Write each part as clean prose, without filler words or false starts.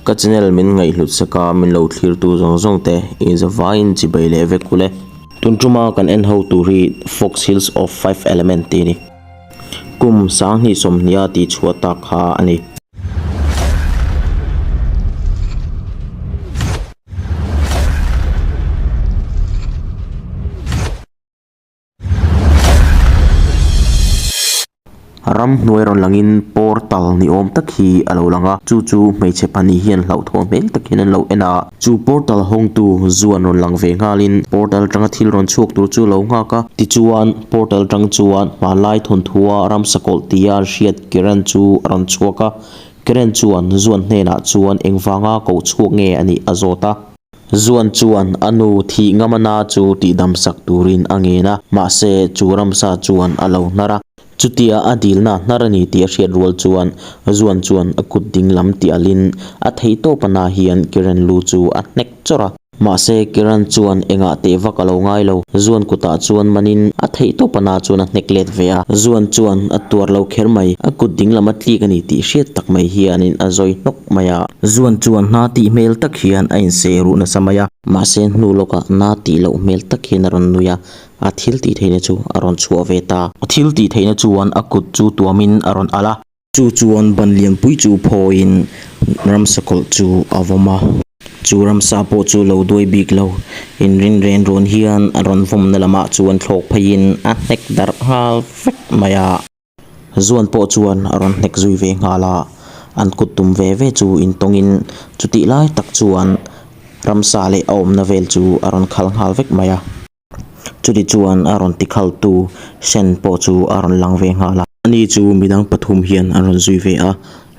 Ka channel min ngaihhlut sak a, min lo thlirtu zawng zawng te i zavaiin chibai leh vek ule. Tun tuma kan en ho tur hi Fox Hills of Five Element tih a ni. Kum sanghnih sawmhniha tih chhuah tak kha a ni. Ramhnuai rawn langin portal ni awm tak hi a lo lang a, chu chu hmeichhe pahnih hian hlauhthawn hmel tak hian an lo en a, chu portal hawngtu zuan rawn lang ve nghalin portal atanga thil rawn chhuak tur chu a lo nghak a, tichuan portal atang chuan hmanlai thawnthua ramsa kawlh tia an hriat Kiran chu a rawn chhuak a, Kiran chuan zuan hnenah chuan engvanga koh chhuak nge a nih a zawt a. Zuan chuan a nu thih ngamana chu tihdam sak turin a ngen a, mahse chu ramsa chuan a lo hnar a. Chutia a dilna hnar a ni tih a hriat rual chuan Zuan chuan a kut ding lam tialin a theihtawp a na hian Kiran lu chu a hnek chawrh a. Mahse Kiran chuan engah teh vak a lo ngai lo. Zuan kutah chuan manin a theihtawp a na chuan a hnek let ve a. Zuan chuan a tuar lo kher mai. A kut ding lam a tlik a ni tih hriat tak mai hianin a zawi hnawk mai a. Zuan chuan hna tih hmel tak hian a inseh ruh nasa mai a. Mahse hnu lawkah na tih loh hmel tak hian a rawn nui a, a thil tih theihna chu a rawn chhuah ve ta. A thil tih theihna chuan a kut chu tuamin a rawn alh a. Chu chuan ban lianpui chu phawiin ramsa kawlh chu a vawm a. Chu ramsa pawh chu lo duai bik lo. Inrin ren rawn hian a rawn vawmna lamah chuan thlawk pheiin a hnek darh nghal vek mai a. Zuan pawh chuan a rawn hnek zui ve nghal a, an kut tum ve ve chu intawngin chutih lai tak chuan ramsa leh a awmna vel chu a rawn khal nghal vek mai a. Chuti chuan a rawn tikhaltu Sen pawh chu a rawn lang ve nghal a. Ani chu midang pathum hian an rawn zui ve a,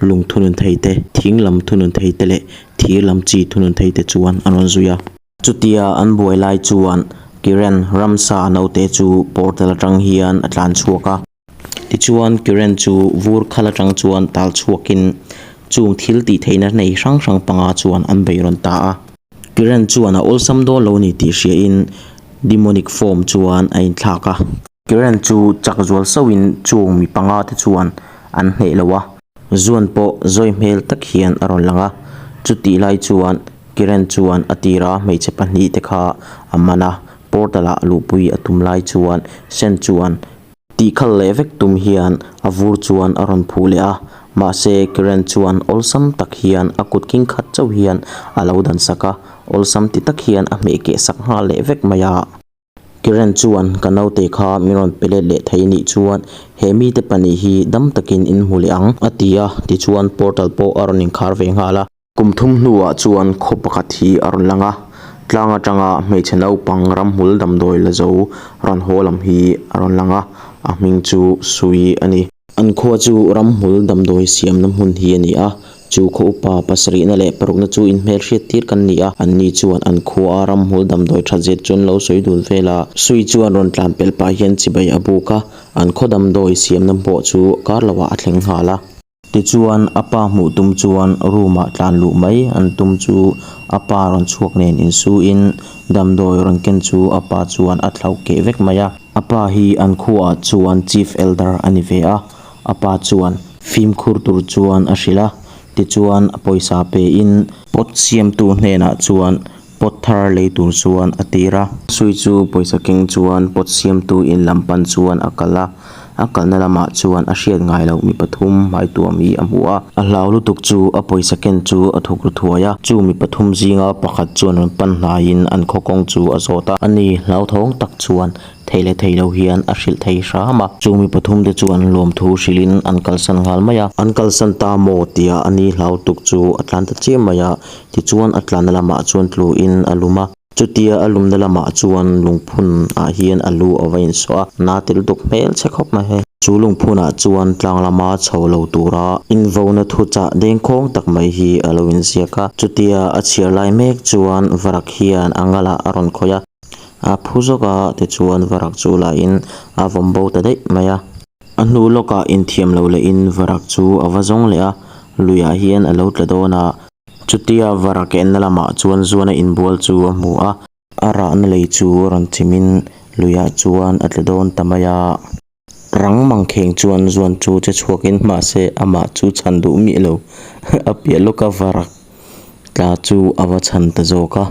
lung thunun thei te, thing lam thunun thei te leh thir lam chi thunun thei te chuan an rawn zui a. Chutia an buai lai chuan Kiran ramsa naute chu portal atang hian a tlan chhuak a. Tichuan Kiran chu vur khal atang chuan tal chhuakin chung thil tih theihna nei hrang hrang panga chuan an bei rawn ta a. Kiran chuan a awlsam dawn lo ni tih hriain demonic form chuan a inthlak a. Kiran chu chak zual sauhin chung mi panga te chuan an hneh lo a. Zuan pawh zawi hmel tak hian a rawn lang a, chutih lai chuan Kiran chuan a tira hmeichhe pahnih te kha a man a, portal ah luhpui a tum lai chuan Sen chuan tihkhal leh vek tum hian a vur chuan a rawn phuh leh a, mahse Kiran chuan awlsam tak hian a kut king khat chauh hian a lo dan sak a, awlsam ti tak hian a hmeh keh sak nghal leh vek mai a. Kiran chuan ka naute kha min rawn pe let leh thei nih chuan he mite pahnih hi dam takin in hmu leh ang a ti a, tichuan portal pawh a rawn inkhar ve nghal a. Kum thum hnuah chuan khaw pakhat hi a rawn lang a, tlang atanga hmeichhe naupang ramhmul damdawi la zo rawn haw lam hi a rawn lang a, a hming chu Sui a ni. An khua chu ramhmul damdawi siamna hmun hi a ni a, chu khaw upa pasarihna leh parukna chu inhmelhriat tir kan ni a, anni chuan an khua a ramhmul damdawi that zet chu an lo sawi dun vel a. Sui chuan rawn tlan pelh pah hian chibai a buk a, an khaw damdawi siamna pawh chu kar lohah a thleng nghal a. Tichuan a pa hmuh tum chuan room ah tlan luh mai an tum chu a pa rawn chhuak nen insuin damdawi rawn ken chu a pa chuan a thlauh keh vek mai a. A pa hi an khuaah chuan Chief Elder a ni ve a, a pa chuan fimkhur tur chuan a hrilh a, tichuan a pawisa pein pot siamtu hnenah chuan pot thar lei tur chuan a tir a. Sui chu pawisa keng chuan pot siamtu in lam pan chuan a kal a, a kalna lamah chuan a hriat ngai loh mi pathum hmai tuam hi a hmu a, a hlau lutuk chu a pawisa ken chu a thuk ru thuai a, chu mi pathum zinga pakhat chuan rawn pan hnaiin an khaw kawng chu a zawt a, ani hlauthawng tak chuan thei leh thei lo hian a hrilh thei hram a, chu mi pathum te chuan lawmthu hrilhin an kalsan nghal mai a, an kalsan ta maw tia ani hlau tuk chu a tlan ta chiam mai a, tichuan a tlanna lamah chuan tluin a lum a. Chutia a lumna lamah chuan lungphun ah hian a lu a va insawh a, na tel duk hmel chhe khawp mai hei. Chu lungphun ah chuan tlang lama chho lo tura invona thuchah dengkhawng tak mai hi a lo inziak a. Chutia a chhiar lai mek chuan varak hian a ngalah a rawn khawih a, a phu zawk a tichuan varak chu la in a vawm bo ta daih mai a. A hnu lawkah inthiam lo lehin varak chu a va zawng leh a, luiah hian a lo tla dawn a. Chutia vara kenna lamah chuan zuana inbual chu a hmu a. A rahna lei chu rawn chimin luiah chuan a tla dawn ta mai a. Rang mangkheng chuan zuan chu che chhuakin mahse amah chu chhan duh miah lo. A piah lawka varak. tla chu a va chhan ta zawk a.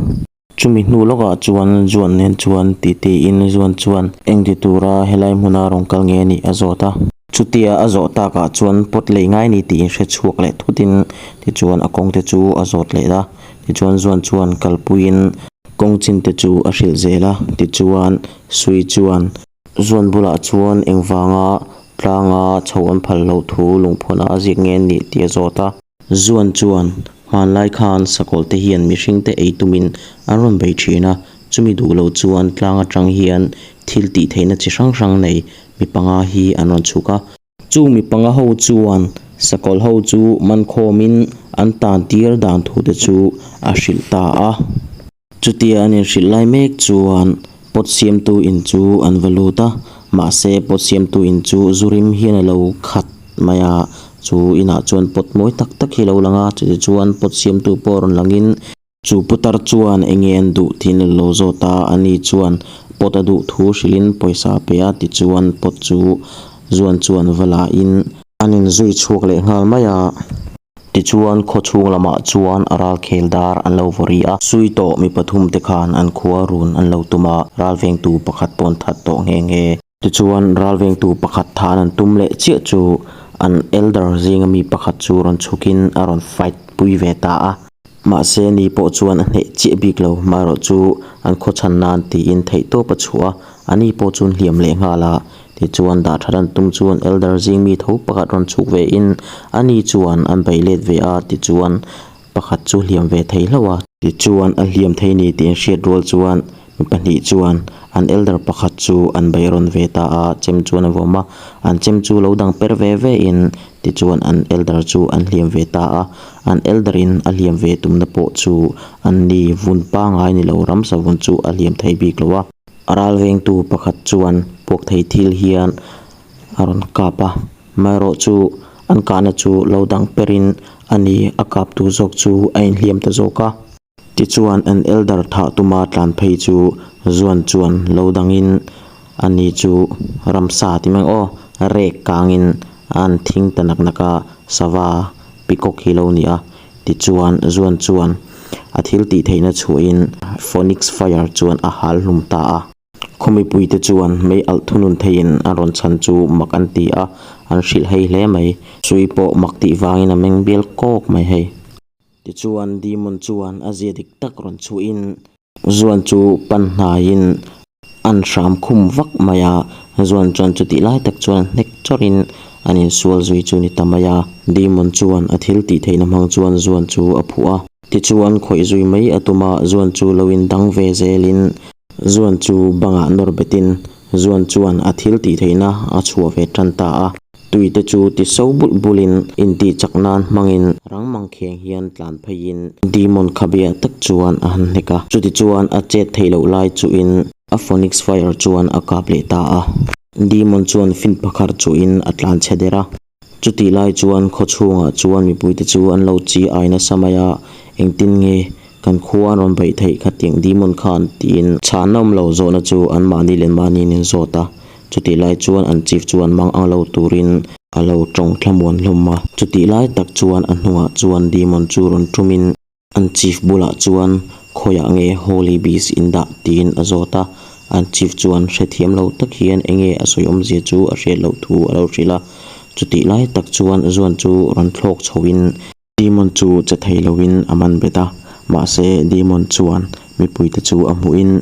Chumi hnu lawkah chuan Juan nen chuan titi in Juan chuan eng ti tura helai hmuna rawn kal nge anih a zawt a. Chutia a zawh takah chuan pawt lei ngai ni tih inhre chhuak leh thutin tichuan a kawng te chu a zawt leh a. Tichuan Juan chuan kalpuiin kawng chin te chu a hrilh zel a. Tichuan Sui chuan Juan bulah chuan engvanga tlanga chho an phal loh thu lungphawnah a ziak nge anih tih a zawt a. Zuan chuan, Hmanlai khan sakawlh te hian mihring te ei tumin an rawn bei thin a, chumi duh lo chuan tlang atang hian thil tih theihna chi hrang hrang nei mi panga hi an rawn chhuk a. Chung mi panga ho chuan sakawlh ho chu man khawmin an tan tir dan thu te chu a hrilh ta a. Chutia an inhrilh lai mek chuan pot siamtu in chu an va lut a, mahse pot siamtu in chu zu rim hian a lo khat mai a, chu inah chuan pot mawi tak tak hi a lo lang a, chutih chuan pot siamtu pawh rawn langin chu putar chuan eng nge an duh tiin a lo zawt a, ani chuan pot a duh thu hrilhin pawisa a pe a, tichuan pot chu zuan chuan va la in an inzui chhuak leh nghal mai a. Tichuan khaw chhung lamah chuan a ralkhel dar an lo vaw ri a. Sui tawh mi pathum te khan an khua run an lo tum a, ralvengtu pakhat pawh an that tawh nghe nghe. Tichuan ralvengtu pakhat than an tum leh chiah chu an elder zinga mi pakhat chu rawn chhukin a rawn fight pui ve ta a. Mahse ni pawh chuan a hneh chiah bik lo, maherawh chu an khaw chhan nan tiin theihtawp a chhuah a, a ni pawh chu an hliam leh nghal a. Tichuan dah that an tum chuan elder zing mi tho pakhat rawn chhuk ve in a ni chuan an bei let ve a, tichuan pakhat chu hliam ve thei hlauh a. Tichuan a hliam thei ni tih an hriat rual chuan mi pahnih chuan an elder pakhat chu an bei rawn ve ta a, chem chuan a vawm a, an chem chu lo dang per ve ve in tichuan an elder chu an hliam ve ta a, an elder in a hliam ve tumna pawh chu an ni vun pangai ni lo ramsa vun chu a hliam thei bik lo a. A ral vengtu pakhat chuan puak thei thil hian a rawn kap a, amaherawh chu an kahna chu lo dang perin a ni a kaptu zawk chu a inhliam ta zawk a. Tichuan an elder thah tuma tlan phei chu Zuan chuan lo dangin a ni chu ramsa ti mai ang aw, rek kangin a an thing ta nak nak a, sava peacock hi lo ni a. Tichuan Zuan chuan a thil tih theihna chhuahin Phoenix Fire chuan a hal hlum ta a. Khaw mipuite chuan mei alh thunun theiin a rawn chhan chu mak an ti a, an hrilh hei hle mai. Sui pawh mak tih vangin a meng bial kawk mai hei. Tichuan Demon chuan a zia dik tak rawn chhuahin Zuan chu pan hnaiin an hram khum vak mai a, Zuan chuan chutih lai tak chuan hnek chawrhin an insual zui chu ni ta mai a. Demon chuan a thil tih theihna hmang chuan Zuan chu a phuh a, tichuan khawih zui mai a tum a, Zuan chu lo indang ve zelin Zuan chu bangah nawr betin Zuan chuan a thil tih theihna a chhuah ve tan ta a. Tui te chu ti so bulh bulhin intih chak nan hmangin rang mangkheng hian tlan pheiin Demon khabia tak chuan a han hnek a. Chuti chuan a chet theih loh lai chuhin a Phoenix Fire chuan a kap leh ta a. Demon chuan fin pakhar chuhin a tlan chhe der a. Chutih lai chuan khaw chhungah chuan mipuite chu an lo chi ai nasa mai a, engtin nge kan khua an rawn beih theih kha tiang demon khan tiin chhanna awm lo zawhna chu anmahni leh mahni an inzawt a. Chutih lai chuan an chief chuan mang ang lo turin a lo tawng thlamuan hlawm a. Chutih lai tak chuan a hnungah chuan demon chu rawn tumin An chief bulah chuan khawiah nge Holy Beast in dah tiin a zawt a, an chief chuan hrethiam lo tak hian enge a sawi awmzia chu a hriat loh thu a lo hrilh a. Chutih lai tak chuan Zuan chu rawn thlawk chhoin Demon chu che thei loin a man bet a, mahse Demon chuan mipuite chu a hmuhin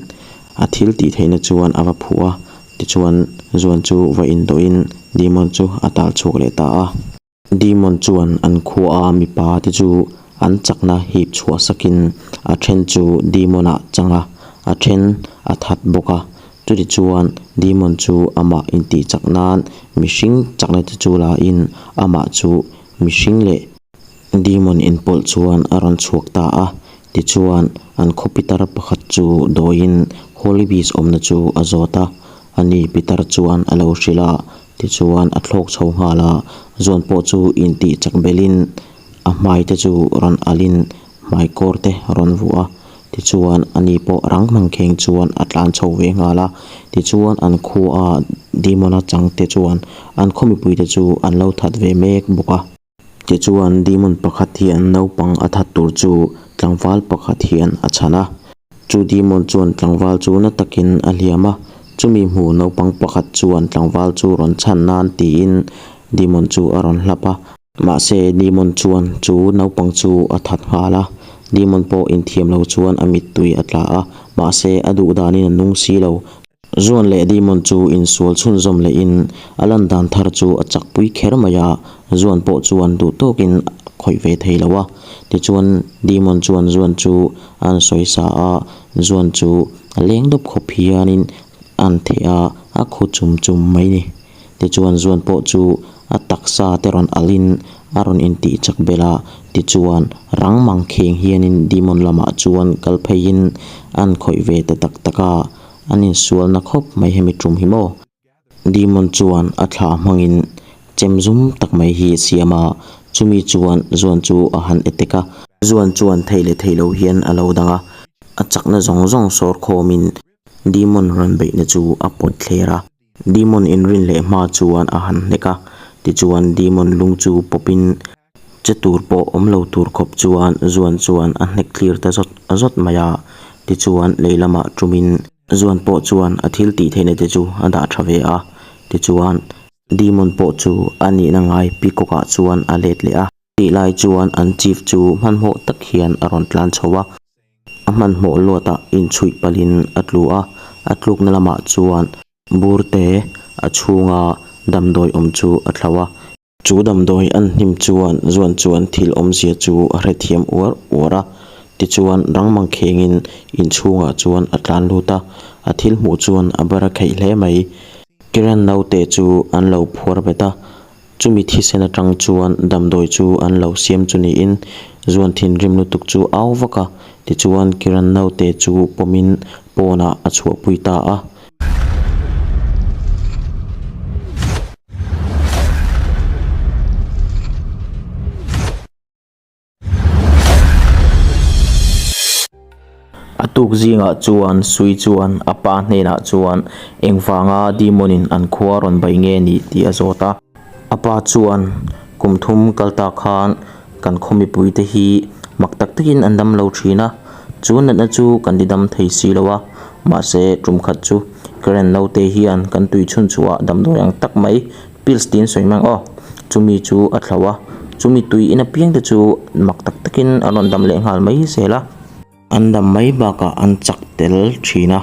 a thil tih theihna chuan a va phuh a, tichuan Zuan chu va indawhin Demon chu a tal chhuak leh ta a. Demon chuan an khua a mipa te chu an chakna hip chhuah sakin a then chu Demon ah chang a, a then a that bawk a. Chuti chuan Demon chu amah intih chak nan mihring chakna te chu la in amah chu mihring leh Demon inpawlh chuan a rawn chhuak ta a. Tichuan an khaw pitar pakhat chu dawiin Holy Beast awmna chu a zawt a, ani pitar chuan a lo hrilh a. Tichuan a thlawk chho nghal a, zawn pawh chu intih chak belhin a hmai te chu rawn alhin hmai kawr te rawn vuah a, tichuan ani pawh rang mangkheng chuan a tlan chho ve nghal a, tichuan an khua a Demon a chang te chuan an khaw mipui te chu an lo that ve mek bawk a. Tichuan Demon pakhat hian naupang a that tur chu tlangval pakhat hian a chhan a. Chu demon chuan tlangval chu na takin a hliam a, chumi hmu naupang pakhat chuan tlangval chu rawn chhan nan tiin demon chu a rawn hlap a. Mahse demon chuan chu naupang chu a that nghal a, demon pawh inthiam lo chuan a mittui a tla a, mahse a duh danin a nung si lo. Zuan leh demon chu insual chhunzawm lehin a lan dan thar chu a chakpui kher mai a, Zuan pawh chuan duh tawkin a khawih ve thei lo a. Tichuan demon chuan Zuan chu a han sawi sa a, Zuan chu a leng dawp khawp hianin a han theh a, a khu chum chum mai ni. Tichuan Zuan pawh chu a taksa te rawn alhin a rawn intih chak belh a, tichuan rang mang kheng hianin demon lamah chuan kal pheiin a han khawih ve ta tak tak a, an insualna khawp mai hemi tum hi maw. Demon chuan a thla hmangin chem zum tak mai hi a siam a, chumi chuan Zuan chu a han attack a. Zuan chuan thei leh thei lo hian a lo dang a, a chakna zawng zawng sawr khawmin Demon rawn beihna chu a pawt thler a. Demon inrin leh hma chuan a han hnek a, tichuan Demon lung chu pawpin che tur pawh awm lo tur khawp chuan Zuan chuan a hnek thlir ta zawt zawt mai a, tichuan lei lamah tumin Zuan pawh chuan a thil tih theihna te chu a dah tha ve a, tichuan Demon pawh chu a nihna ngai Peacock ah chuan a let leh a. Tih lai chuan an chief chu hmanhmawh tak hian a rawn tlan chho a, a hmanhmawh luatah inchhuih palhin a tlu a, a tlukna lamah chuan burte a chhunga damdawi awm chu a thlo a. Chu damdawi an hnim chuan zuan chuan thil awmzia chu a hrethiam uar uar a, tichuan rang mangkhengin inchhungah chuan a tlan lut a, a thil hmuh chuan a bar a kheih hle mai. Kiran naute chu an lo phuar bet a, Chumi thisen atang chuan damdawi chu an lo siam chu niin Zuan thinrim lutuk chu au vak a, tichuan Kiran naute chu pawmin pawnah a chhuahpui ta a. A tuk zingah chuan Sui chuan a pa hnenah chuan engvanga Demon in an khua rawn bai nge ni tih a zawt a. A pa chuan kum thum kal ta khan kan khaw mipui te hi mak tak takin an dam lo thin a, chu natna chu kan ti dam thei si lo a, mahse tum khat chu Karen naute hian kan tui chhun chhuah damdawi ang tak mai Pills tiin sawi mang aw. Chumi chu a thlo a, chumi tui in apiang te chu mak tak takin an rawn dam leh nghal mai zel a. An dam mai bakah an chak tel thin a,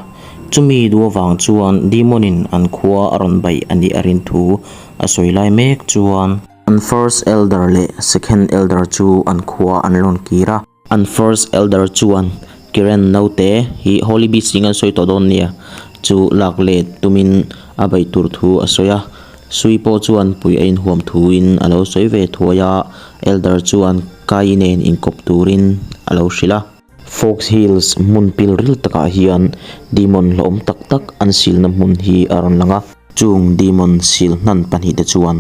chumi duh avang chuan Demon in an khua a rawn baih a nih a rin thu a sawi lai mek chuan. An First Elder leh Second Elder chu an khua an rawn kir a. An First Elder chuan Kiren naute hi Holy Beast tiin kan sawi tawh dawn nia chu lak let tumin a beih tur thu a sawi a. Sui pawh chuan pui a inhuam thuin a lo sawi ve thuai a, Elder chuan Kai nen inkawp turin a lo hrilh a. Fox Hills hmun pil ril takah hian Demon hlauhawm tak tak an silna hmun hi a rawn lang a. Chung Demon sil hnan pahnihte chuan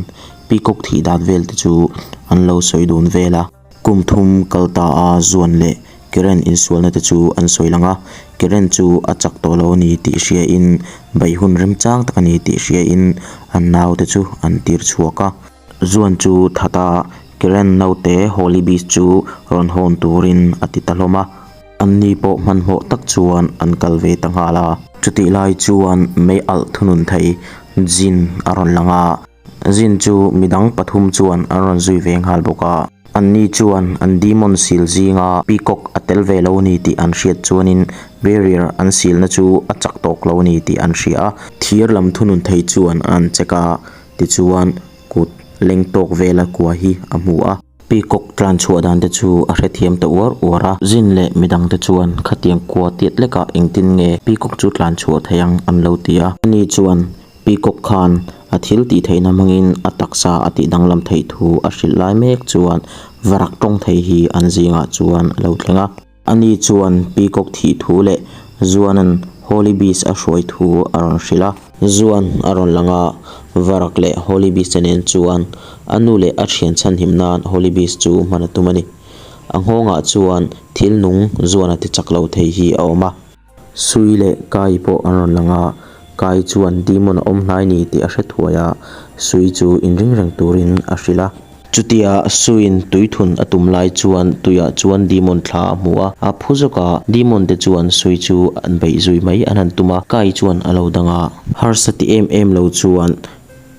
Peacock thih dan vel te chu an lo sawi dun vel a. Kum thum kal ta a Zuan leh Karen insualna te chu an sawi lang a, Karen chu a chak tawh lo a ni tih hriain beih hun remchang tak a ni tih hriain an naute chu an tir chhuak a. Zuan chu that a, Karen naute Holy Beast chu rawn hawn turin a ti ta hlawm a. Anni pawh hmanhmawh tak chuan an kal ve ta nghal a. Chutih lai chuan mei alh thunun thei Jin a rawn lang a. Zin chu midang pathum chuan an rawn zui ve nghal bawk a. Anni chuan an demon sil zinga peacock a tel ve lo ni tih an hriat chuanin barrier an silna chu a chak tawk lo ni tih an hria a. Thir lam thunun thei chuan an check a, tichuan kut leng tawk vela kua hi a hmu a. Peacock tlan chhuah dan te chu a hrethiam ta uar uar a. Zin leh midang te chuan khatiang kua tiat lekah engtin nge peacock chu tlan chhuah thei ang an lo ti a. Ani chuan Peacock khan a thil tih theihna hmangin a taksa a tih danglam theih thu a hrilh lai mek chuan varak tawng thei hi an zingah chuan a lo thleng a. Ani chuan Peacock thih thu leh Zuanan Holy Beast a hruai thu a rawn hrilh a. Zuan a rawn lang a, varak leh Holy Beast te nen chuan a nu leh a thian chhanhim nan Holy Beast chu hman a tum a ni. A nghawngah chuan thil nung Zuana ti chak lo thei hi a awm a. Sui leh Kai pawh an rawn lang a, Kai chuan Demon a awm hnai ni tih a hre thuai a, Sui chu inring reng turin a hrilh a. Chutia Suiin tui thun a tum lai chuan tuiah chuan Demon thla a hmu a, a phu zawk a, Demon te chuan Sui chu an beih zui mai an han tum a, Kai chuan a lo dang a. Harsa ti em em lo chuan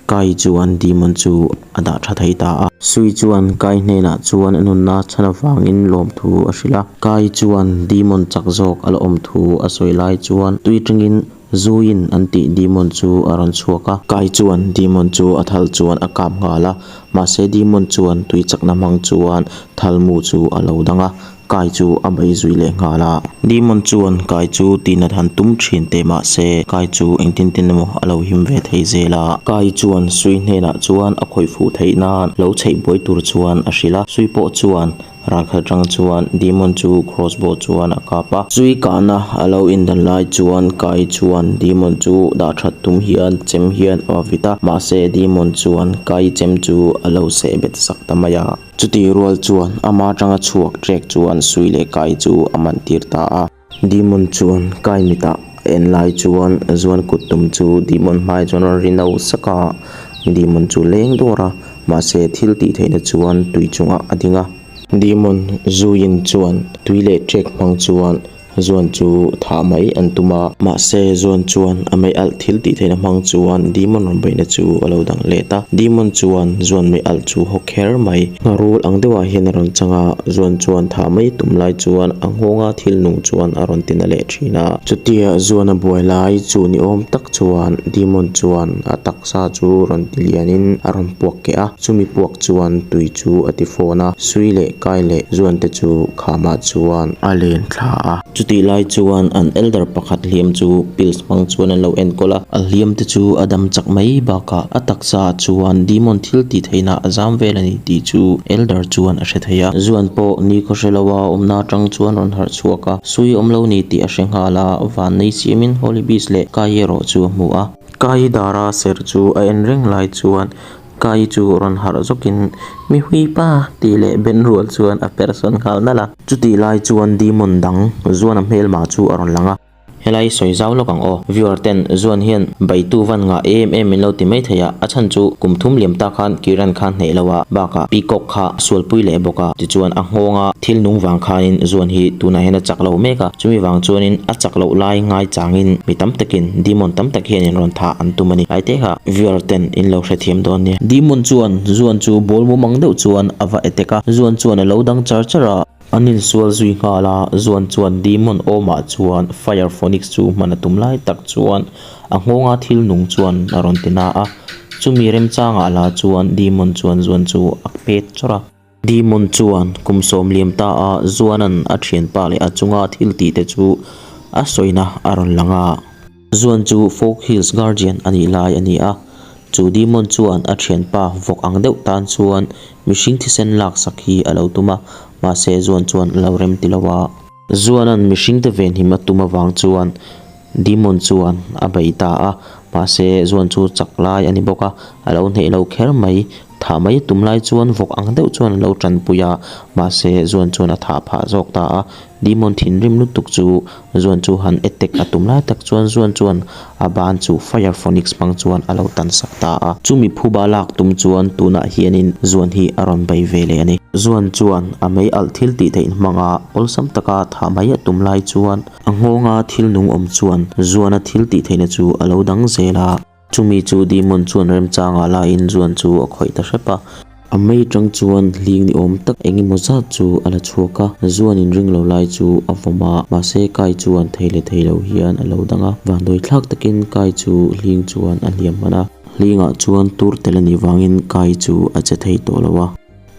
Kai chuan Demon chu a dah tha thei ta a. Sui chuan Kai hnenah chuan a nunna chhan avangin lawmthu a hrilh a. Kai chuan Demon chak zawk a la awm thu a sawi lai chuan tui tangin Zuiin an tih Demon chu a rawn chhuak a. Kai chuan Demon chu a thal chuan a kap nghal a, mahse Demon chuan tui chakna hmang chuan thal mu chu a lo dang a, Kai chu a bei zui leh nghal a. Demon chuan Kai chu tihnat han tum thin teh mahse Kai chu engtin tin emaw a lo him ve thei zel a. Kai chuan Sui hnenah chuan a khawih fuh theih nan lo chheih buai tur chuan a hrilh a, Sui pawh chuan Ralkhat atang chuan Demon chu crossbow chuan a kap a. Chui kahna a lo indan lai chuan Kai chuan Demon chu dah that tum hian chem hian a va vit a, mahse Demon chuan Kai chem chu a lo seh bet sak ta mai a. Chutih rual chuan ama atanga chhuak trek chuan Sui leh Kai chu a man tir ta a. Demon chuan Kai mitah a en lai chuan Zuan kut tum chu Demon hmai chuan a rawn ri no sak a, Demon chu leng dawr a, mahse thil tih theihna chuan tui chungah a ding a. Demon Zuiin chuan tui leh trek hmang chuan Zuan chu thah mai an tum a, mahse Zuan chuan a mei alh thil tih theihna hmang chuan Demon rawn beihna chu a lo dang let a, Demon chuan Zuan mei alh chu haw kher mai. Ngharul ang deuhah hian a rawn chang a, Zuan chuan thah mai tum lai chuan a nghawnga thil nung chuan a rawn tina leh thin a. Chutia Zuan a buai lai chu ni awm tak chuan Demon chuan a taksa chu rawn ti lianin a rawn puak keh a, chumi puak chuan tui chu a ti fawn a, Sui leh Kai leh Zuan te chu khamah chuan a len thla a. Chutih lai chuan an elder pakhat hliam chu pills hmang chuan an lo enkawl a, a hliam te chu a dam chak mai bakah a taksa ah chuan demon thil tih theihna a zam vel a ni tih chu elder chuan a hre thei a. Zuan pawh ni khaw hre lo a awmna atang chuan rawn harh chhuak a, sui awm lo ni tih a hre nghal a, vannei siamin Holy Beast leh Kai erawh chu a hmu a. Kai dara ser chu a en reng lai chuan Kai chu rawn harh zawkin Mi hui pa tih leh ben rual chuan a per sawn nghal nalh a. Chutih lai chuan demon dang Zuana hmelma chu a rawn lang a. Helai sawi zau lawk ang aw. Viewer ten Zuan hian baitu van ngah em em min lo ti mai thei a, a chhan chu kum thum liam tak khan Kiran kha hneih lo a, bakah Peacock kha sualpui leh bawk a, tichuan a nghawnga thil nung vang khanin Zuan hi tunah hian a chak lo mek a, chumi vang chuanin a chak loh lai ngai changin mi tam takin Demon tam tak hianin rawn thah an tum a ni. Tlai te kha viewer ten in lo hrethiam dawn nia. Demon chuan Zuan chu ball mumang deuh chuan a va attack a, Zuan chuan a lo dang char char a. An insual zui nghal a, Zuan chuan Demon awmah chuan Fire Phoenix chu hman a tum lai tak chuan a nghawnga thil nung chuan a rawn ti na a, chumi remchangah lah chuan Demon chuan Zuan chu a pet chawrh a. Demon chuan kum sawm liam ta a Zuanan a thianpa leh a chunga thil tih te chu a sawina a rawn lang a. Zuan chu Folk Hills Guardian a nih lai a ni a, chu Demon chuan a thianpa vawk ang deuh tan chuan mihring thisen laksak hi a lo tum a, mahse Zuan chuan a lo rem ti lo a. Zuanan mihringte venhim a tum avang chuan Demon chuan a bei ta a, mahse Zuan chu chak lai a ni bawk a, a lo hneh lo kher mai. Thah mai tum lai chuan vawk ang deuh chuan a lo tanpui a, mahse Zuan chuan a thah phah zawk ta a. Demon thinrim lutuk chu Zuan chu han attack a tum lai tak chuan Zuan chuan a ban chu Fire Phoenix hmang chuan a lo tan sak ta a. Chumi phuba lak tum chuan tunah hianin Zuan hi a rawn bei ve leh a ni. Zuan chuan a mei alh thil tih theih hmanga awlsam taka thah mai a tum lai chuan a nghawnga thil nung awm chuan Zuana thil tih theihna chu a lo dang zel a. Chumi chu Demon chuan remchangah laiin Zuan chu a khawih ta hrep a. A mei atang chuan hling ni awm tak eng emaw zat chu a la chhuak a, Zuan in ring lo lai chu a vawm a, mahse Kai chuan thei leh thei lo hian a lo dang a. Vanduai thlak takin Kai chu hling chuan a hliam hman a. Hlingah chuan tur tel a nih vangin Kai chu a che thei tawh lo a.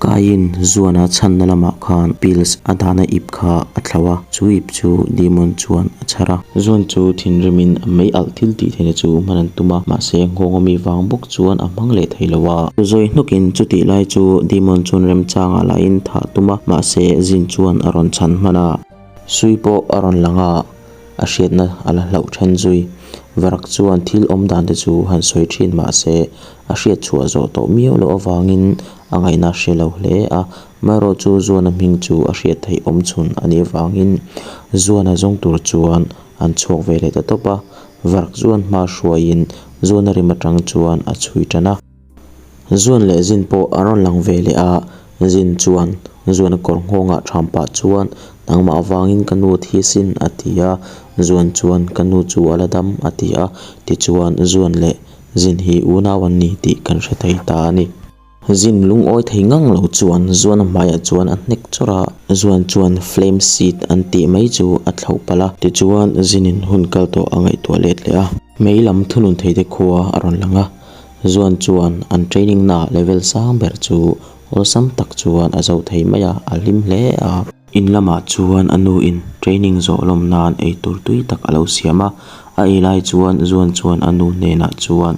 Kaiin Zuana chhanna lamah khan pills a dahna ip kha a thlauh a, chu ip chu Demon chuan a chhar a. Zuan chu thinrimin a mei alh thil tih theihna chu hman an tum a, mahse nghawng ami vang bawk chuan a hmang leh thei lo a. Zawi hnawkin chutih lai chu Demon chuan remchangah lahin thah a tum a, mahse Zin chuan a rawn chhan hman a. Sui pawh a rawn lang a, a hriatna a la hlauh then zui. Varak chuan thil awm dan te chu han sawi thin mahse a hriat chhuah zawh tawh miau loh avangin a ngaihna hre lo hle a. Amaherawh chu Zuana hming chu a hriat theih awm chhun a nih avangin Zuana zawng tur chuan an chhuak ve leh ta tawp a. Varak chuan hma hruaiin Zuana rim atang chuan a chhui tan a. Zuan leh Zin pawh an rawn lang ve leh a, Zin chuan Zuana kawr nghawngah ṭham pah chuan, Nangmah avangin ka nu thi sin a ti a, Zuan chuan ka nu chu a la dam a ti a, tichuan Zuan leh Zin hi unau an ni tih kan hre thei ta a ni. Zin lungawi thei ngang lo chuan Zuana hmaiah chuan a hnek chawrh a, Zuan chuan flame seed an tih mai chu a thlauh palh a, tichuan Zinin hun kal tawh a ngaihtuah let leh a. Mei lam thunun theite khua a rawn lang a, Zuan chuan an training naah level sang ber chu awlsam tak chuan a zo thei mai a, a hlim hle a. In lamah chuan a nu in training zawh lawm nan eitur tui tak a lo siam a, a ei lai chuan Zuan chuan a nu hnenah chuan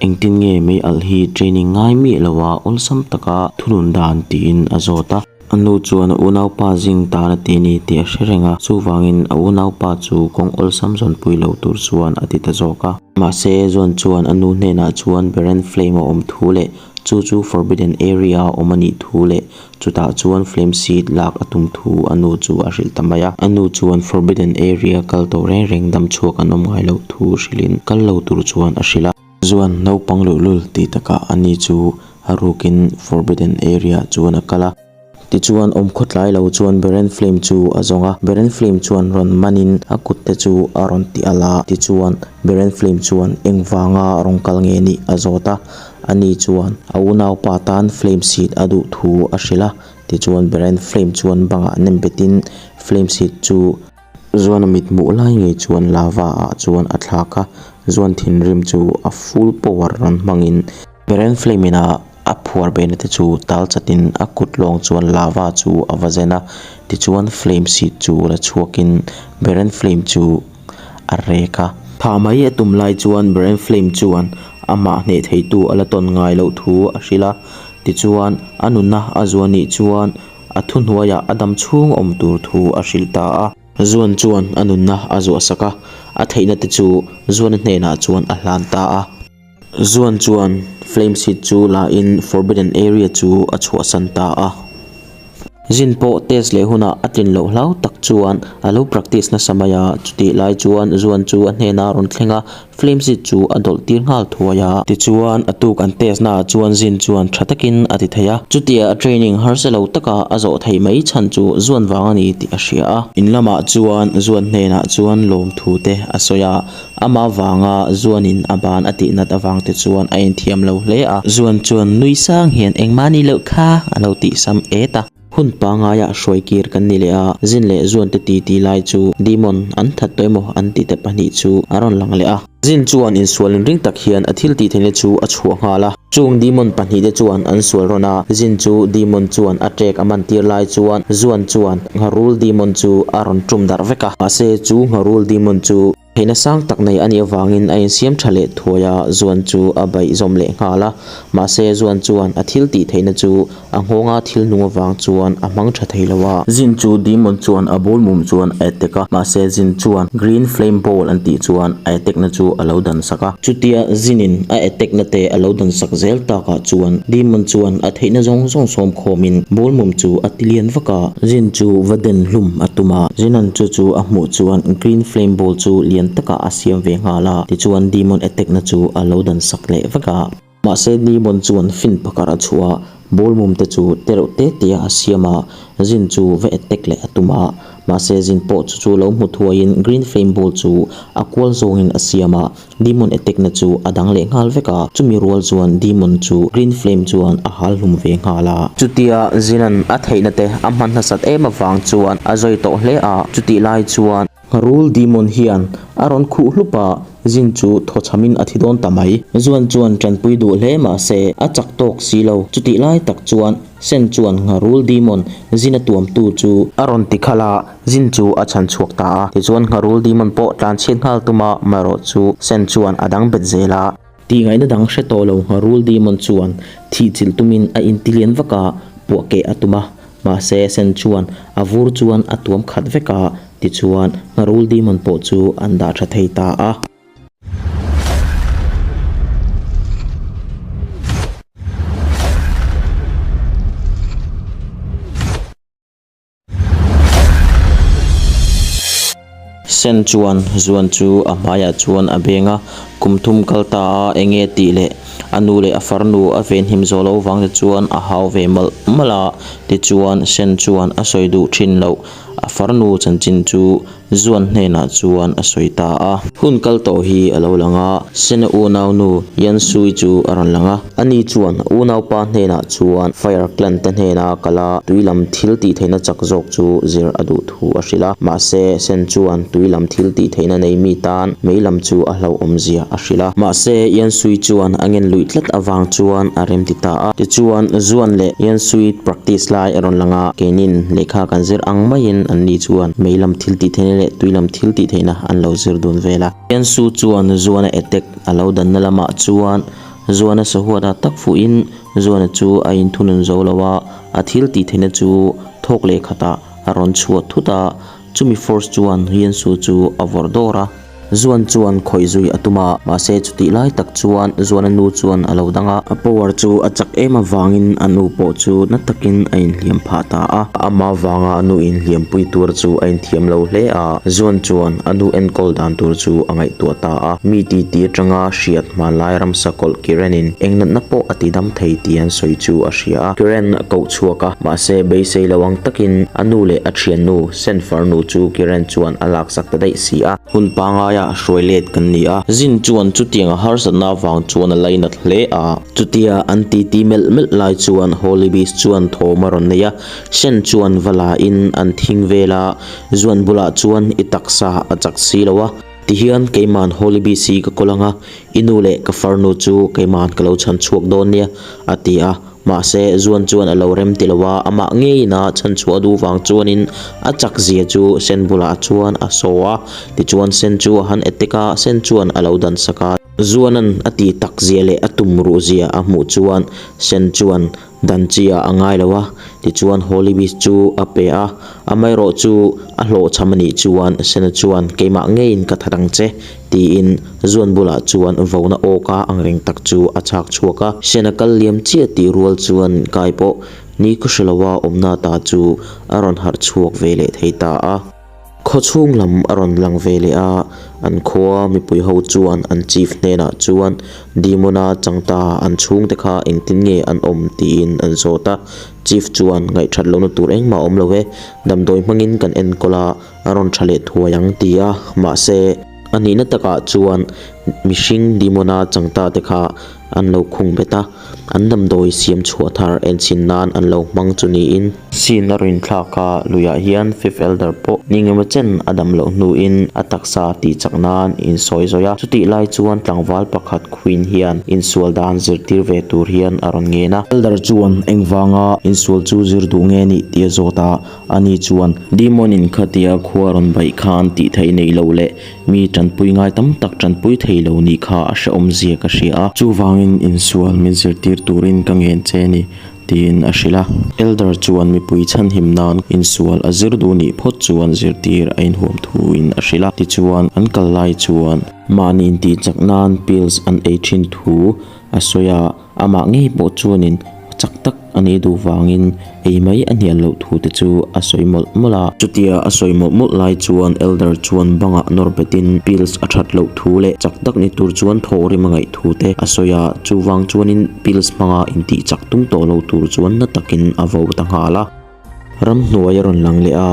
engtin nge mei alh hi training ngai miah lo a awlsam taka thunun dan tiin a zawt a. A nu chuan a unaupa zing tan a ti a ni tih a hre reng a, chuvangin a unaupa chu kawng awlsam zawnpui lo tur chuan a ti ta zawk a. Mahse Zuan chuan a nu hnenah chuan Barren Flame a awm thu leh chu chu Forbidden Area a awm a nih thu leh Chutah chuan flame seed lak a tum thu a nu chu a hrilh ta mai a. A nu chuan forbidden area kal tawh reng reng dam chhuak an awm ngai loh thu hrilhin kal lo tur chuan a hrilh a. Chuan naupang luhlul tih takah a ni chu a rukin forbidden area chuan a kal a. Tichuan awm khawtlai lo chuan Barren Flame chu a zawng a. Barren Flame chuan rawn manin a kut te chu a rawn ti alh a. Tichuan Barren Flame chuan engvanga rawn kal nge nih a zawt a. Ani chuan a unaupa tan flame seed a duh thu a hrilh a, tichuan Barren Flame chuan bangah nem betin flame seed chu Zuana mit hmuh lai ngei chuan lava ah chuan a thlak a, Zuan thinrim chu a full power rawn hmangin Barren Flame in a a phuar behna te chu tal chatin a kut lawng chuan lava chu a va zen a, tichuan flame seed chu la chhuakin Barren Flame chu a rek a. Thah mai a tum lai chuan Barren Flame chuan amah hneh theitu a la tawn ngai loh thu a hrilh a, tichuan a nunna a zuan nih chuan a thuhnuaiah a dam chhung awm tur thu a hrilh ta a. Zuan chuan a nunna a zuah sak a, a theihna te chu Zuana hnenah chuan a hlan ta a. Zuan chuan Flame Seed chu la in Forbidden Area chu a chhuahsan ta a. Zin pawh test leh hunah a tlin loh hlau tak chuan a lo practice nasa mai a, chutih lai chuan Zuan chu a hnenah a rawn thleng a, Flame Seed chu a dawlh tir nghal thuai a. Tichuan a tuk an test naah chuan Zin chuan tha takin a ti thei a, chutia a training harsa lo taka a zawh theih mai chhan chu Zuan vang a ni tih a hria a. In lamah chuan Zuan hnenah chuan lawmthu te a sawi a, Amah vanga Zuanin a ban a tih nat avang te chuan a inthiam lo hle a. Zuan chuan nui sang hian engmah ni loh kha a lo tih sam et a. Hun pangaiah hruai kir kan ni leh a, Zin leh Zuan te titi lai chu Demon an that tawh emaw an tih te pahnih chu a rawn lang leh a. Zin chuan insual inring tak hian a thil tih theihna chu a chhuah nghal a. Chung Demon pahnih te chuan an sual rawn a, Zin chu Demon chuan a ṭek a man tir lai chuan Zuan chuan Ngharul Demon chu a rawn ṭum darh vek a. Mahse chu Ngharul Demon chu Theihna sang tak nei a nih avangin a insiam tha leh thuai a, Zuan chu a baih zawm leh nghal a. Mahse, Zuan chuan a thil tih theihna chu a nghawnga thil nung avang chuan a hmang tha thei lo a. Zin chu Demon chuan a ball mum chuan a attack a, mahse Zin chuan Green Flame Ball an tih chuan a attack na chu a lo dan sak a. Chutia Zinin a attack na te a lo dan sak zel takah chuan Demon chuan a theihna zawng zawng sawm khawmin ball mum chu a ti lian vak a. Zin chu va den hlum a tum a, Zinan chu chu a hmuh chuan Green Flame Ball chu lian takah a siam ve nghal a, tichuan Demon attack na chu a lo dan sak leh vek a. Mahse Demon chuan fin pakar a chhuah a, ball mum te chu te reuh te te a siam a, Zin chu va attack leh a tum a. Mahse Zin pawh chu chu lo hmu thuaiin Green Flame Ball chu a kual zawngin a siam a, Demon attack na chu a dang leh nghal vek a, chumi rual chuan Demon chu Green Flame chuan a hal hlum ve nghal a. Chutia Zinan a theihna te a hman hmasat em avang chuan a zawi tawh hle a, chutih lai chuan. Ngharul Demon hian a rawn khuh hlup a, Zin chu thawchhamin a thi dawn ta mai. Zuan chuan tanpui duh hle mah se a chak tawk si lo, chutih lai tak chuan Sen chuan Ngharul Demon Zin a tuamtu chu a rawn ti khalh a, Zin chu a chhan chhuak ta a, tichuan Ngharul Demon pawh tlan chhiat nghal tum a, marawh chu Sen chuan a dang bet zel a. Tihngaihna dang hre tawh lo Ngharul Demon chuan thih chilh tumin a inti lian vak a, puah keh a tum a, mahse Sen chuan a vur chuan a tuam khat vek a, tichuan Ngharul Demon pawh chu an dah tha thei ta a. Sen chuan Zuan chu a hmaiah chuan a beng a, kum thum kal ta a eng nge tih leh A nu leh a farnu a venhim zawh loh vang te chuan a hau ve malh malh a, tichuan Sean chuan a sawi duh thin loh a farnu chanchin chu Zuan hnenah chuan a sawi ta a. Hun kal tawh hi a lo lang a, Sean-a unaunu Yan Sui chu a rawn lang a. Ani chuan a unaupa hnenah chuan Fire Clan te hnena kal a, tui lam thil tih theihna chak zawk chu zir a duh thu a hrilh a. Mahse, Sean chuan tui lam thil tih theihna nei mi tan mei lam chu a hlauhawm zia a hrilh a. Mahse, Yan Sui chuan a ngen luih tlat avang chuan a remti ta a. Tichuan, Zuan leh Yan Sui practice lai a rawn lang a, keinin lehkha kan zir ang maiin anni chuan mei lam thil tih theihna leh tui lam thil tih theihna an lo zir dun vel a. Yan Su chuan Zuana attack a lo danna lamah chuan Zuana sahuatah tak fuhin Zuana chu a inthunun zo lo a, a thil tih theihna chu thawk leh khatah a rawn chhuah thut a, chumi force chuan Yan Su chu a vawrh dawr a. Zuan chuan khawih zui a tum a, mahse chutih lai tak chuan Zuana nu chuan a lo dang a. A power chu a chak em avangin a nu pawh chu na takin a inhliam phah ta a. Amah vanga a nu inhliampui tur chu a inthiam lo hle a, Zuan chuan a nu enkawl dan tur chu a ngaihtuah ta a. Mi titi atanga hriat hmanlai ramsa kawlh Kirenin eng natna pawh a tidam thei tih an sawi chu a hria a. Kiren a koh chhuak a, mahse beisei lo ang takin a nu leh a thiannu Sen farnu chu Kiren chuan a laksak ta daih si a. Hun pangaiah hruai let kan ni a. Zin chuan chutiang a harsatna avang chuan a lainat hle a. Chutia an titi melh melh lai chuan Holy Beast chuan thawm a rawn nei a. Sen chuan va la in an thing vel a, Zuan bulah chuan i taksa a chak si lo a. Tihian keiman Holy Beast hi ka kawl ang a, i nu leh ka farnu chu keiman ka lo chhan chhuak dawn nia, a ti a. Mahse, Zuan chuan a lo rem ti lo a, amah ngeiin a chhanchhuah duh vang chuanin a chak zia chu Sen bulah chuan a saw a. Tichuan Sen chu a han etek a, Sen chuan a lo dan sak a. Zuanan a ti tak zia leh a tum ruh zia a hmuh chuan Sen chuan dan chi ah a ngai lo a, tichuan Holy Beast chu a pe a. Amaherawh chu a hlawhchham a nih chuan Sena chuan keimah ngeiin ka that ang che Tiin Zuan bulah chuan vona awka angreng tak chu a chhak chhuak a. Sena kal liam chiah tih rual chuan Kai pawh ni khaw hre loa awmna ta chu a rawn harh chhuak ve leh thei ta a. Khaw chhung lam a rawn lang ve leh a, an khua mipui ho chuan an chief hnenah chuan Demon-a chang ta an chhungte kha engtin nge an awm tiin an zawt a. Chief chuan ngaihthat lohna tur engmah a awm lo e, damdawi hmangin kan enkawl a, A rawn tha leh thuai ang ti a, mahse a nihna takah chuan mihring demon-a changta te kha an lo khung bet a, an damdawi siam chhuah thar enchhin nan an lo hmang chu niin. Scene a rawn inthlak a, luiah hian Fifth Elder pawh ni engemaw chen a dam loh hnuin a taksa tih chak nan insawi zawih a, chutih lai chuan tlangval pakhat Queen hian insual dan zirtir ve tur hian a rawn ngen a. Elder chuan engvanga insual chu zir duh nge nih tih a zawt a, Ani chuan, Demon in khatia khua rawn baih khan tih theih neih loh leh mi tanpui ngai tam tak tanpui thei lo nih kha a hrehawm zia ka hria a. Chuvangin insual min zirtir turin ka ngen che ni, tiin a hrilh a. Elder chuan mipui chhanhim nan insual a zir duh nih phawt chuan zirtir a inhuam thuin a hrilh a. Tichuan, an kal lai chuan mahni intih chak nan pills an ei thin thu a sawi a. Amah ngei pawh chuanin chak tak a nih duh vangin ei mai a hnial loh thu te chu a sawi mawlh mawlh a. Chutia a sawi mawlh mawlh lai chuan Elder chuan bangah nawr betin pills a that loh thu leh chak tak ni tur chuan thaw rim a ngaih thu te a sawi a, chuvang chuanin pills hmanga intih chak tum tawh lo tur chuan na takin a vo ta nghal a. Ramhnuai a rawn lang leh a,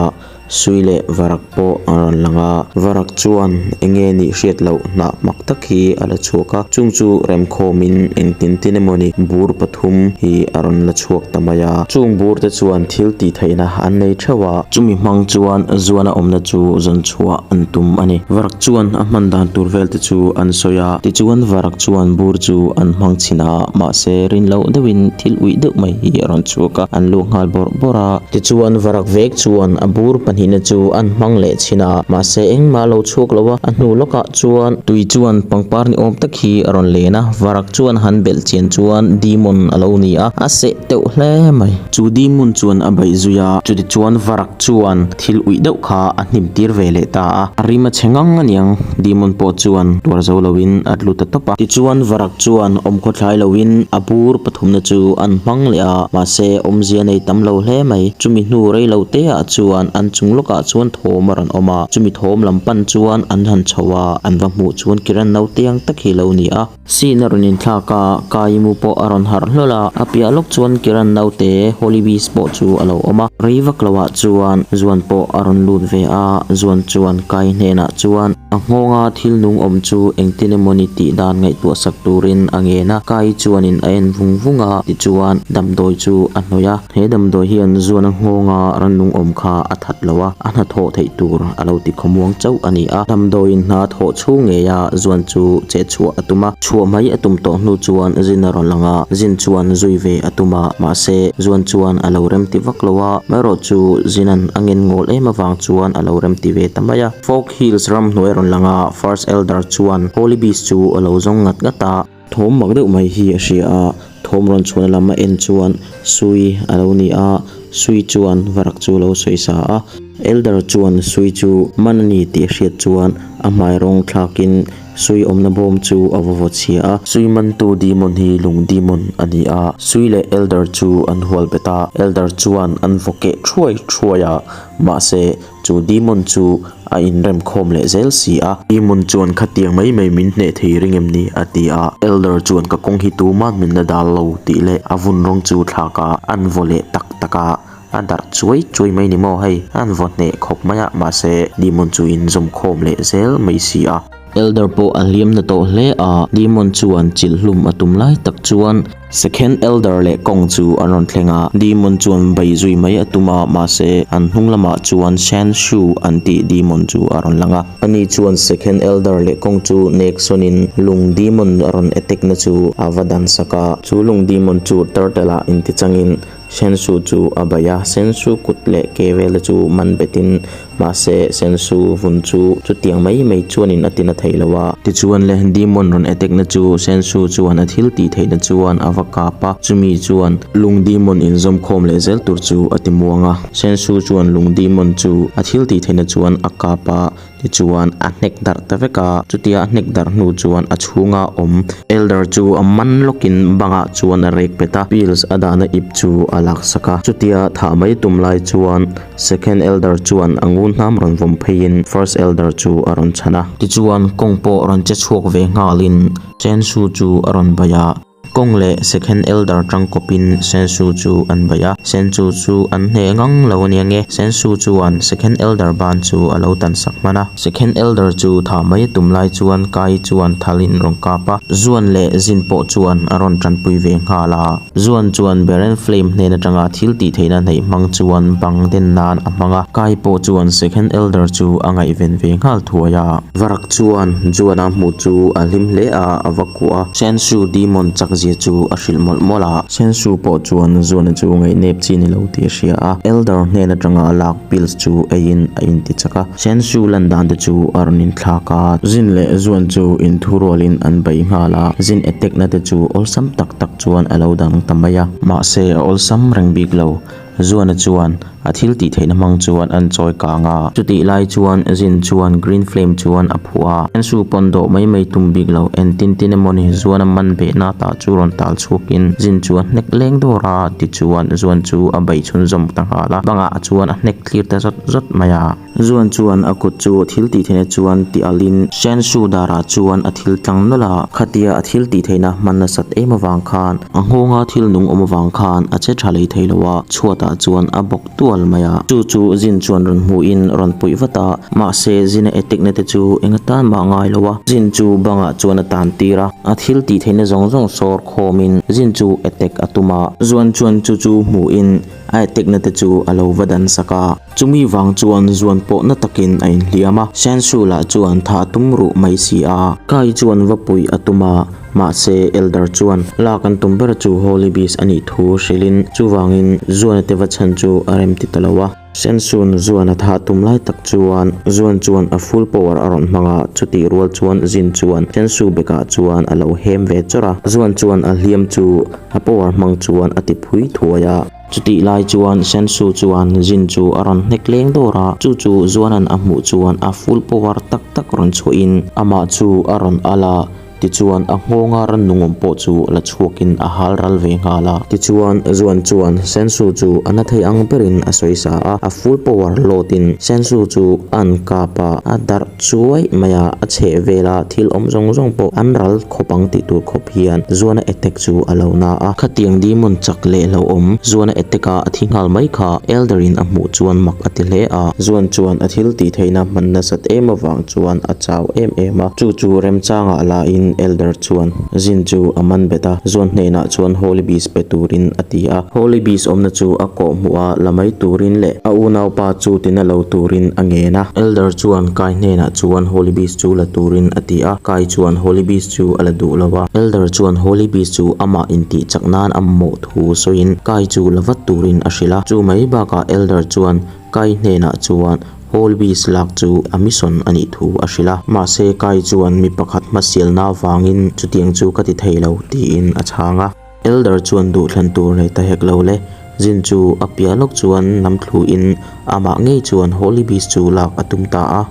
sui leh varak pawh a rawn lang a. Varak chuan eng nge nih hriat loh hnah hmak tak hi a la chhuak a, chung chu remkhawmin engtin tin emawni bur pathum hi a rawn la chhuak ta mai a. Chung bur te chuan thil tih theihna an nei theuh a, chumi hmang chuan zuana awmna chu zawn chhuah an tum a ni. Varak chuan a hman dan tur vel te chu an sawi a, tichuan varak chuan bur chu an hmang chhin a, mahse rin loh deuhin thil uih deuh mai hi a rawn chhuak a, an luh nghal bawrh bawrh a. Tichuan varak vek chuan a bur pahnihna chu an hmang leh chhin a, mahse engmah a lo chhuak lo a, a hnu lawkah chuan tui chuan pangpar ni awm tak hi a rawn len a, varak chuan han belh chian chuan demon a lo ni a, a seh teuh hle mai. Chu demon chuan a baih zui a, chutichuan varak chuan thil uih deuh kha a hnim tir ve leh ta a, a rim a chhe ngang aniang, demon pawh chuan tuar zo loin a tlu ta tawp a. Tichuan varak chuan awmkhaw thlai loin a bur pathumna chu an hmang leh a, mahse awmzia nei tam lo hle mai. Chumi hnu rei lo te ah chuan an chung. chung lawkah chuan thawm a rawn awm a, chumi thawm lam pan chuan an han chho a, an va hmuh chuan Kiran naute ang tak hi a lo ni a. Scene a rawn inthlak a, Kaimu pawh a rawn harh hlawl a, a piah lawk chuan Kiran naute Holy Beast pawh chu a lo awm a. Rei vak loah chuan Zuan pawh a rawn lut ve a, Zuan chuan Kai hnenah chuan a nghawnga thil nung awm chu engtin emawni tih dan ngaihtuah sak turin a ngen a. Kai chuanin a en vung vung a, tichuan damdawi chu a hnawih a. He damdawi hian Zuan a nghawnga rannung awm kha a that lo a, a hnathawh theih tur a lo ti khawmuang chauh a ni a. Damdawiin hna thawh chhung ngeia Zuan chu che chhuah a tum a, chhuah mai a tum tawh hnu chuan Zin a rawn lang a, Zin chuan zui ve a tum a, mahse Zuan chuan a lo remti vak lo a, maherawh chu Zina'n a ngen ngawl em avang chuan a lo remti ve ta mai a. Fog Hills ramhnuai a rawn lang a, First Elder chuan Holy Beast chu a lo zawng ngat ngat a. Thawm mak deuh mai hi a hria a, thawm rawn chhuahna lam a en chuan Sui a lo ni a, Sui chuan varak chu a lo sawi sa a. Elder chuan Sui chu man a ni tih a hriat chuan a hmai rawng thlakin Sui awmna bawm chu a va vaw chhia a. Sui mantu demon hi lung demon a ni a, Sui leh Elder chu an hual bet a, Elder chuan an vaw keh thuai thuai a, mahse Chu demon chu a inrem khawm leh zel si a. Demon chuan khatiang mai mai min hneh thei ring em ni? a ti a. Elder chuan ka kawng hi tuman min la dal lo tih leh a vun rawng chu thlak a, an vaw leh tak tak a, a darh chuai chuai mai ni maw hei, an vaw hneh khawp mai a, mahse demon chu inzawm khawm leh zel mai si a. Elder pawh a hliam na tawh hle a, Demon chuan chilh hlum a tum lai tak chuan Second Elder leh Kong chu an rawn thleng a, Demon chuan bei zui mai a tum a, mahse an hnung lamah chuan Shan Shu an tih Demon chu a rawn lang a. Ani chuan Second Elder leh Kong chu nek sawnin lung Demon a rawn attack na chu a va dan sak a, chu lung Demon chu Turtle ah intichangin Shan Shu chu a bei a, Shan Shu kut leh ke vel te chu man betin Mahse, Sensu vun chu chutiang mai mai chuanin a tina thei lo a. Tichuan le, Demon rawn attack na chu Sensu chuan a thil tih theihna chuan a va kap a, chumi chuan lung Demon inzawm khawm leh zel tur chu a ti muang a. Sensu chuan lung Demon chu a thil tih theihna chuan a kap a, tichuan a hnek darh ta vek a. Chutia a hnek darh hnu chuan a chhunga awm Elder chu a man lawkin bangah chuan a rek pet a, pills a dahna ip chu a laksak a. Chutia thah mai tum lai chuan Second Elder chuan a ngun hnam rawn vawm pheiin First Elder chu a rawn chhan a. Tichuan kawng pawh rawn che chhuak ve nghalin Sensu chu a rawn baih a. Kawng leh Second Elder tang kawpin Sensu chu an baih a. Sensu chu an hneh ngang lo a nia nge. Sensu chuan Second Elder ban chu a lo tan sak hman a. Second Elder chu thah mai a tum lai chuan Kai chuan thalin rawn kap a. Zuan leh Zin pawh chuan a rawn tanpui ve nghal a. Zuan chuan Baron Flame hnen atanga thil tih theihna hneih hmang chuan bang den nan a hmang a, Kai pawh chuan Second Elder chu a ngaihven ve nghal thuai a. Varak chuan Juan-a hmuh chu a hlim hle a, a va kuah a, Sensu Demon chak zia chu a hrilh mawlh mawlh a. Sensu pawh chuan Juan-a chu ngaihnep chi ni lo tih a hria a, Elder hnen atanga a lak pills chu eiin a inti chak a. Sensu lan dan te chu a rawn inthlak a, Zin leh Zuan chu inthurualin an bei nghal a, Zin attack na te chu awlsam tak tak chuan a lo dang ta mai a. Mahse a awlsam reng bik lo, Zuana chuan a thil tih theihna hmang chuan an chawi kang a. Chutih lai chuan Zin chuan Green Flame chuan a phuah a, Sensu pawn dawh mai mai tum bik lo, entin tin emawni Zuana man behna tah chu rawn tal chhuakin Zin chu a hnek leng dawr a, tichuan Zuan chu a bei chhunzawm ta nghal a, bangah chuan a hnek thlir ta zawt zawt mai a. Zuan chuan a kut chu thil tih theihna chuan ti alhin Shensu darah chuan a thil tlang nawlh a, khatia a thil tih theihna hman nasat em avang khan a nghawnga thil nung awm avang khan a che tha lei thei lo a, chhuatah chuan a bawk tual mai a. Chu chu Zin chuan rawn hmuhin rawn puih vat a, mahse Zina etikna te chu eng atan mah ngai lo a, Zin chu bangah chuan a tan tir a, a thil tih theihna zawng zawng sawr khawmin Zin chu etek a tum a. Zuan chuan chu chu hmuhin a etekna te chu a lo va dan sak a. Chumi vang chuan zuan pawh na takin a inhliam a, Shensu lah chuan thah tum ruh mai si a. Kai chuan va puih a tum a, mahse Elder chuan lak an tum ber chu Holy Beast a nih thu hrilhin chuvangin Zuana te va chhan chu a rem ti ta lo a. Shensu'n Zuan a thah tum lai tak chuan Zuan chuan a full power a rawn hmang a, chutih rual chuan Jin chuan Shensu bekah chuan a lo hem ve chawrh a. Zuan chuan a hliam chu a power hmang chuan a ti phui thuai a. Chutih lai chuan Sensu chuan Jin chu a rawn hnek leng dawr a, chu chu Zuanan a hmuh chuan a full power tak tak rawn chhuahin amah chu a rawn al a. Tichuan, a nghawnga rannung awm pawh chu la chhuakin a hal ral ve nghal a. Tichuan, Zuan chuan Sensu chu a na thei ang berin a sawi sa a, a full power load in Sensu chu a an kap a, a darh chuai mai a, a chheh vela thil awm zawng zawng pawh an ral khawp ang tih tur khawp hian Zuana attack chu a lo na a. Khatiang demon chak leh hlauhawm Zuana attack a a thi nghal mai kha Elder in a hmuh chuan mak a ti hle a. Zuan chuan a thil tih theihna hman nasat em avang chuan a chau em em a, chu chu remchangah lahin Elder chuan Jin chu a man bet a, Zuan hnenah chuan Holy Beast pe turin a ti a. Holy Beast awmna chu a kawh hmuh a, la mai turin leh a unaupa chu tina lo turin a ngen a. Elder chuan Kai hnenah chuan Holy Beast chu la turin a ti a, Kai chuan Holy Beast chu a la duh lo a. Elder chuan Holy Beast chu amah intih chak nan a mamawh thu sawiin Kai chu la vat turin a hrilh a. Chu mai bakah Elder chuan Kai hnenah chuan Holy Beast lak chu a mission a nih thu a hrilh a. Mahse Kai chuan mi pakhat hmasialna avangin chutiang chu ka ti thei lo tiin a chhang a. Elder chuan duhthlan tur nei ta hek lo le. Jin chu a piah lawk chuan nam thluin amah ngei chuan Holy Beast chu lak a tum ta a.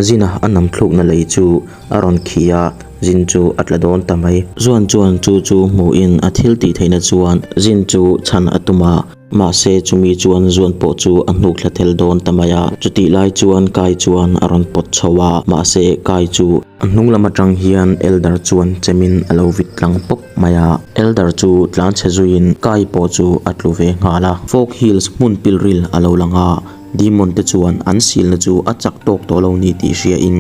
Jin-a a nam thlukna lei chu a rawn khi a, Jin chu a tla dawn ta mai. Zuan chuan chu chu hmuhin a thil tih theihna chuan Jin chu chhan a tum a. Mahse chumi chuan Zuan pawh chu a hnuk thla tel dawn ta mai a. Chutih lai chuan Kai chuan a rawn pawt chho a, mahse Kai chu. A hnung lam atang hian Elder chuan chemin a lo vit tlang pawp mai a. Elder chu tlan chhe zuiin Kai pawh chu a tlu ve nghal a. Fog Hills hmun pilril a lo lang a, Demon te chuan an silna chu a chak tawk tawh lo ni tih hriain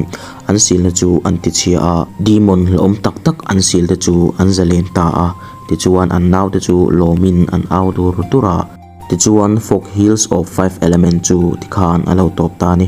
an silna chu an ti chhia a. Demon hlauhawm tak tak an sil te chu an zalen ta a, tichuan an naute chu lawmin an au dur dur a. Tichuan Fog Hills of Five Element chu tikhan a lo tawp ta a ni.